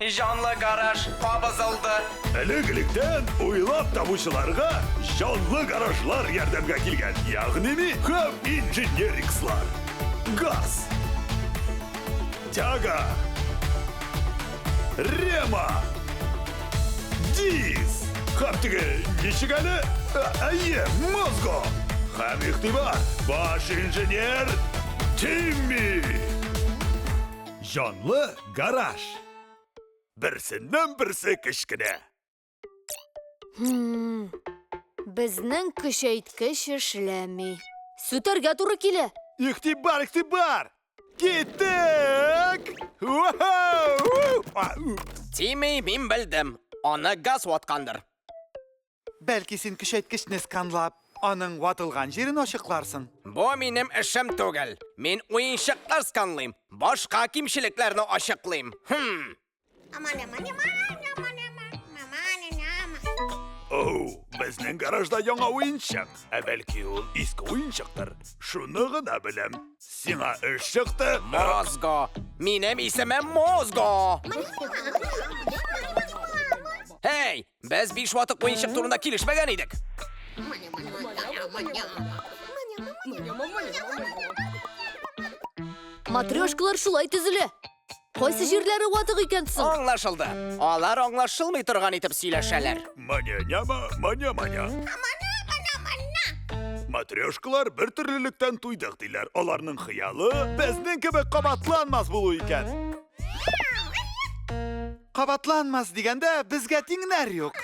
Җанлы гараж кабызылды. Элек-электән уйлап табучыларга җанлы гаражлар ярдәмгә килгән, ягъни ми һәм инженерикслар. Газ. Тяга. Рема. Диз. Һәм теге ничек әле? Әйе, мозго. Һәм игътибар, баш инженер Тимми. Җанлы гараж. Берсеннән берсе кечкенә. Хм, безнең көчәйткеч эшләми. Сүтәргә туры килә. Игътибар, игътибар! Киттек! Тимми, мин белдем. Аны газ ваткандыр. Бәлки син көчәйткечне сканлап, аның ватылган җирен ачыкларсың? Бу минем эшем түгел. Мин уенчыклар сканлыйм, башка кимчелекләрне ачыклыйм. Хм. Оу, безнең гаражда яңа уенчык. Ә бәлки ул иске уенчыктыр. Шуны гына беләм. Сиңа эш чыкты. Мозго. Минем исемем Мозго. Эй, без биш ватык уенчык турында килешмәгән идек. Матрешкалар шулай төзелә. Кайсы җирләре ватык икән соң? Аңлашылды. Алар аңлашылмый торган итеп сөйләшәләр. Маня-няма, маня-маня. Матрешкалар бер төрлелектән туйдык диләр. Аларның хыялы безнең кебек кабатланмас булу икән. Кабатланмас дигәндә безгә тиңнәр юк.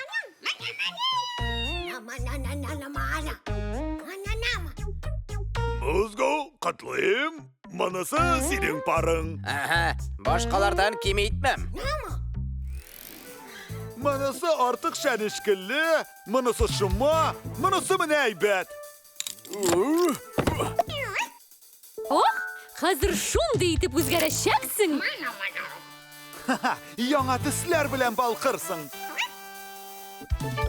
Музго, котлыйм. Монысы синең парың. Әһә, башкалардан ким итмәм. Монысы артык чәнечкелле, монысы шома, монысы менә әйбәт. Ох, хәзер шундый итеп үзгәрәчәксең. Ха-ха, яңа төсләр белән балкырсың.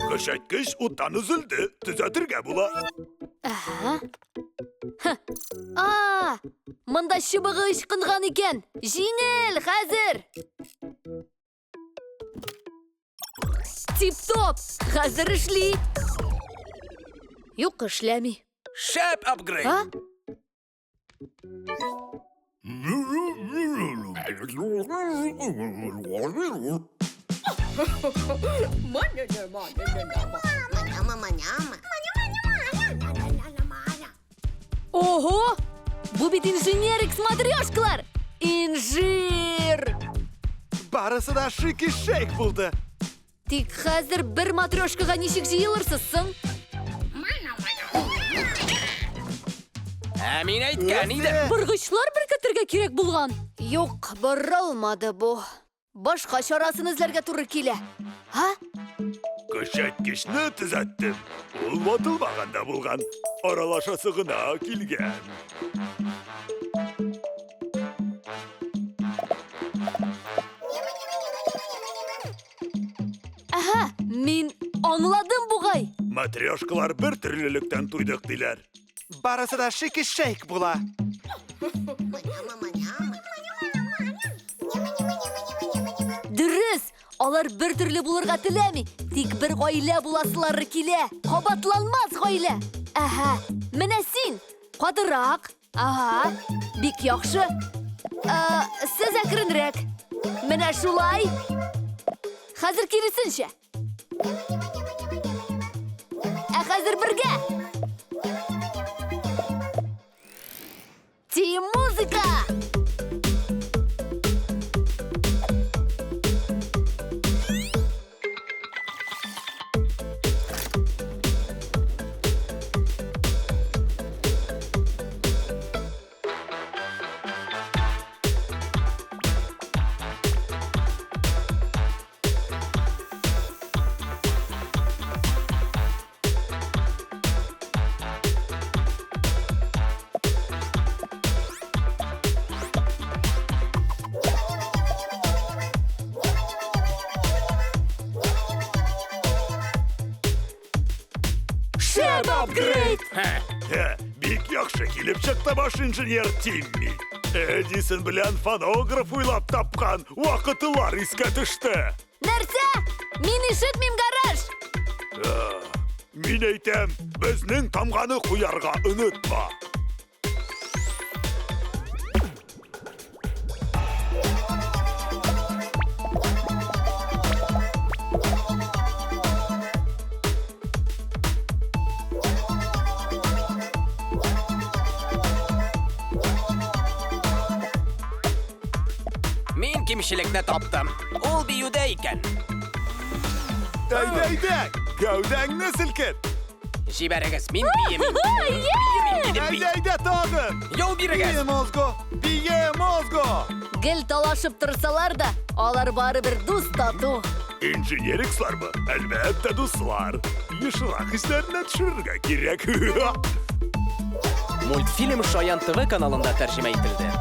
Көчәйткеч уттан өзелде, төзәтергә була. Әһә. Ха. А, монда чыбыгы ычкынган икән. Җиңел, хәзер. Тип-топ, хәзер эшли. Юк, эшләми. Шәп апгрейд. А? Ого! Бу бит инженерикс матрешкалар! Инжир! Барысы да шики-шейк булды. Тик хәзер бер матрешкага ничек җыелырсыз соң? Ә мин әйткән идем. Боргычлар беркетергә кирәк булган. Юк, борылмады бу. Башка чарасын эзләргә туры килә. Һа? Көчәйткечне төзәттем. Ул ватылмаган да булган. Аралашасы гына килгән. Әһә, мин аңладым бугай. Матрешкалар бер төрлелектән туйдык диләр. Барысы да шики-шейк була. Дөрес, алар бер төрле булырга теләми, тик бер гаилә буласылары килә. Кабатланмас гаилә. Әһә, менә син, катырак. Ага, бик яхшы. Ә, сез әкренрәк. Менә шулай. Хәзер киресенчә. Ә хәзер бергә. Тим музыка! Шәп апгрейд! Хе, бик яхшы килеп чыкты баш инженер Тимми. Эдисон белән фонограф уйлап тапкан вакытлар искә төште. Нәрсә? Мин ишетмим, гараж! Мин әйтәм, безнең тамганы куярга онытма. Мин кимчелекне таптым. Ул биюдә икән. Әйдә, әйдә, гәүдәңне селкет. Җибәрегез, мин биемим. Биемим дидем бит. Әйдә, әйдә, тагын. Юл бирегез. Бие мозго, бие мозго. Гел талашып торсалар да, алар барыбер дус тату. Инженерикслармы? Әлбәттә, дуслар. Ешрак исләренә төшерергә кирәк. Мультфильм Шаян ТВ каналында тәрҗемә ителде.